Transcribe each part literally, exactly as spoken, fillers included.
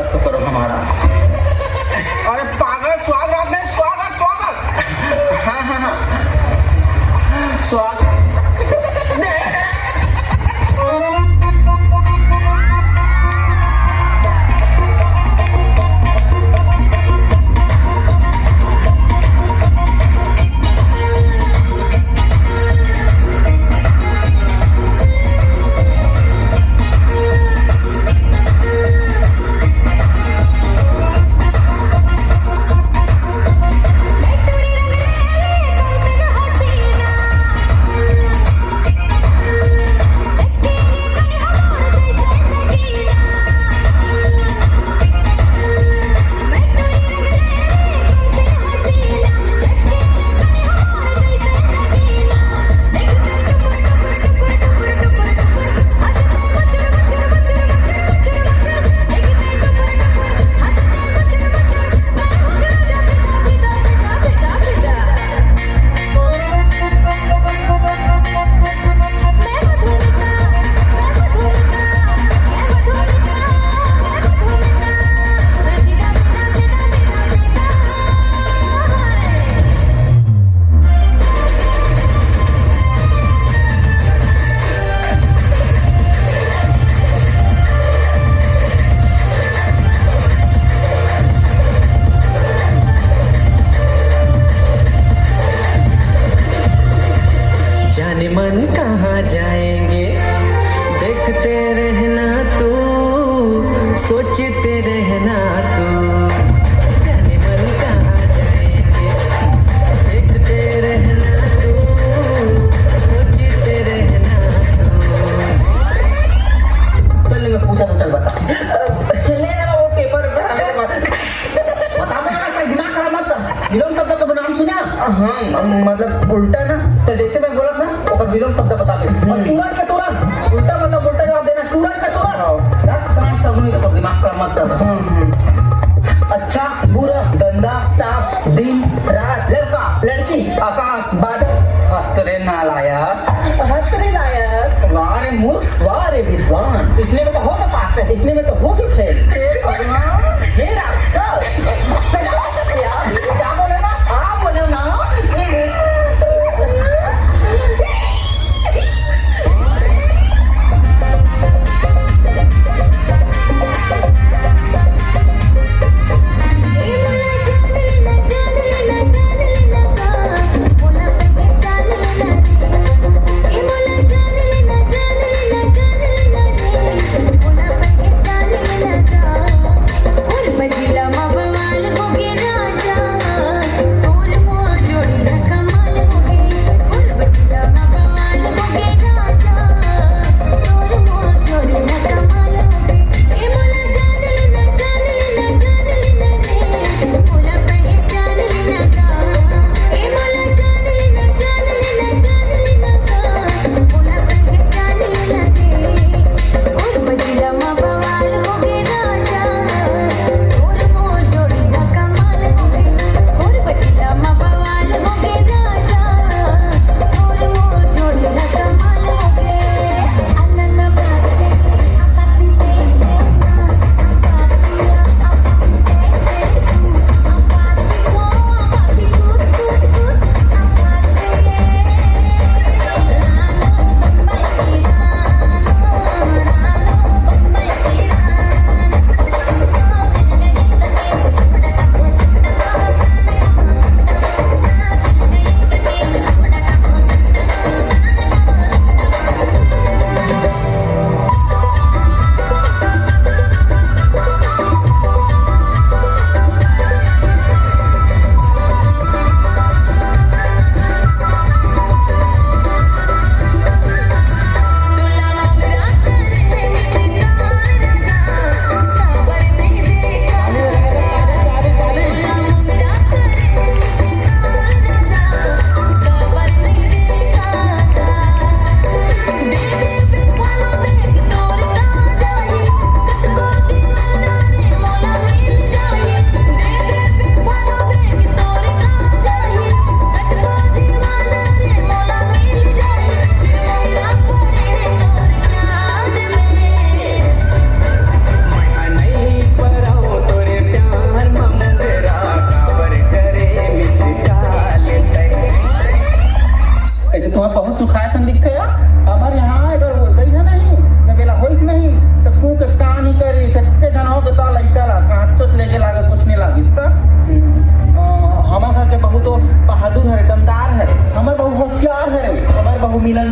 तो करो हमारा। अरे पागल, स्वागत नहीं, स्वागत, स्वागत। हाँ, हाँ, हाँ। स्वागत। जाने मन कहाँ जाएंगे, देखते रहना तू, सोचते रहना तू। जाने मन कहाँ जाएंगे, देखते रहना तू, सोचते रहना तू। चल, मैं पूछा तो चल बता। ले ना वो पेपर पे। बता, बता, ऐसा दिमाग खराब मत कर। विलोम शब्द का नाम सुना? हाँ, मतलब उल्टा ना। तो जैसे मैं बोला ना, ओकर विलोम शब्द बता दे। और हम्म। तुरंत का तुरंत, उल्टा मतलब उल्टा जवाब देना, तुरंत का तुरंत। हाँ। यार, अच्छा, अच्छा, सुनिए तो दिमाग खराब मत कर। हम्म, हम्म। अच्छा, बुरा, गंदा, साफ, दिन, रात, लड़का, लड़की, आकाश, बादल। हत रे नालायक। हत रे नालायक। वाह रे मूर्ख, वाह रे विद्वान। इसने में तो हो तो पास है, इसने में तो हो तो फेल। हे भगवान। हे राक्षस। क्या बोले ना? हाँ बोले ना।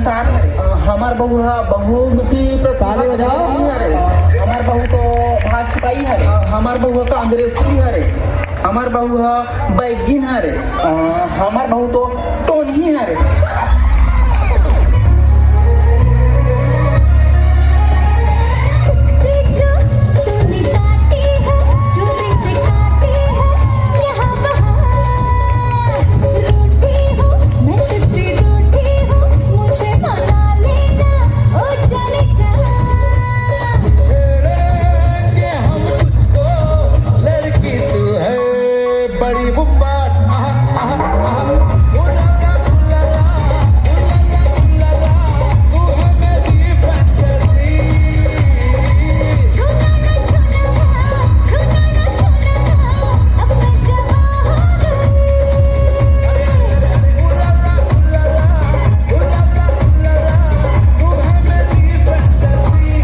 साथ हरे। अ, हमर बहू ह बहुमुखी प्रतिभा ताली बजाओ। हरे। हमर बहू तो भाजपाई हरे। हमर बहू ह कांग्रेसी हरे। हमर बहू ह बैगिन हरे। अ, हमर बहू तो टोनही हरे। छेड़ेंगे हम तुझको, लड़की तू है बड़ी बुम्बार। आहा, आहा, आहा। उलाला, उलाला, उलाला, उलाला, तू है मेरी फैंटेसी।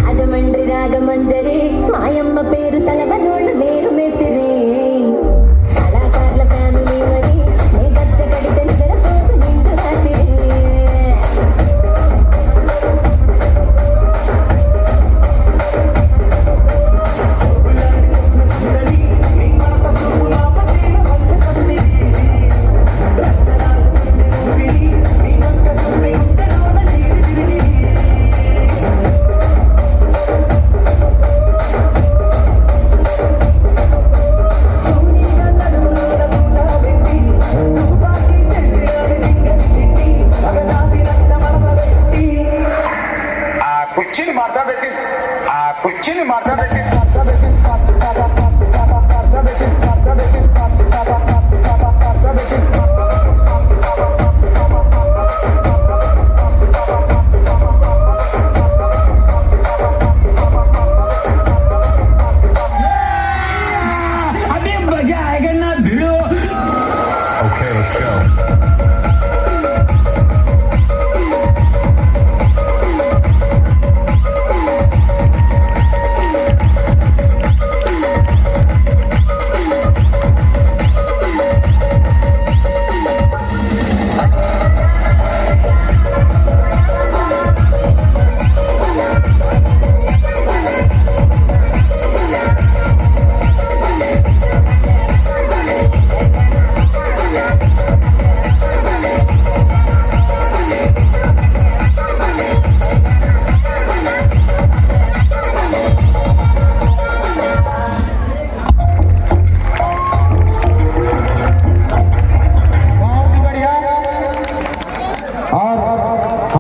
రాజమండ్రి రాగమంజరి, మాయమ్మ పేరు తలవనోడు వేరు మేసిరి. కళాకారుల ఫ్యామిలీ మరి, నే గచ్చ కడితే నిద్రపోదు నిండు రాత్రి. ఆ కుర్చీని మాట్లాడబెట్టి, ఆ కుర్చీని మాట్లాడబెట్టి.